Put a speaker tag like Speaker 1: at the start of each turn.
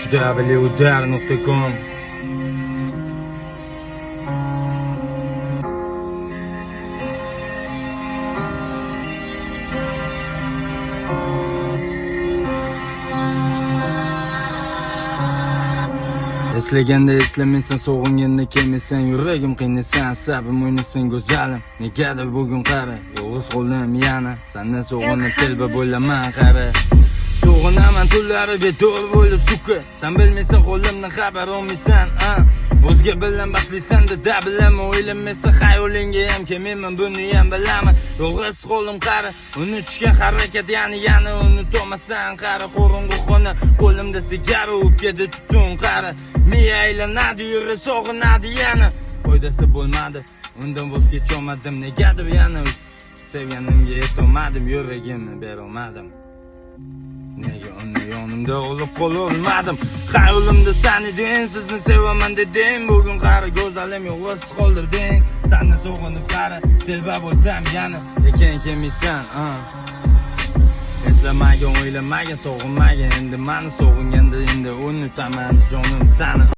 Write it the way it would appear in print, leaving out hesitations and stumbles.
Speaker 1: www.udar.com. Eslaganda eslamaysan, sog'inganda kelmaysan, yuragim qiynaysan, asabim o'ynaysan, go'zalim. Negadir bugun qara, yolg'iz qoldim yana, sandan sog'inib telba bo'laman qara. Sog'inaman tunlari bedor bo'lib suka, san bilmaysan qo'limdan xabar olmaysan, O'zga bilan baxtlisan da bilaman, o'ylamaysan xayolingga ham kelmayman, buni ham bilaman. Yolg'iz qo'lim qara, unutishga harakat yana unutolmasdan qara, qorong'u xona, qo'limda sigara, o'pkada tutun qara. Miya aylanadi, yurak sog'inadi yana. Foydasi bo'lmadi, undan voz kecholmadim, negadir yana sevganimga yetolmadim, yuragimni berolmadim. Nega uni yonimda olib qololmadim? Xayolimda san eding, sizni sevaman dedim. Bugun qara go'zalim, yolg'iz qoldirding. Seni sog'inib qara, telba bo'lsam yana, lekin kelmaysan. Eslamagin, o'ylamagin, sog'inmagin endi mani, sog'inganda endi unutaman jonim sani.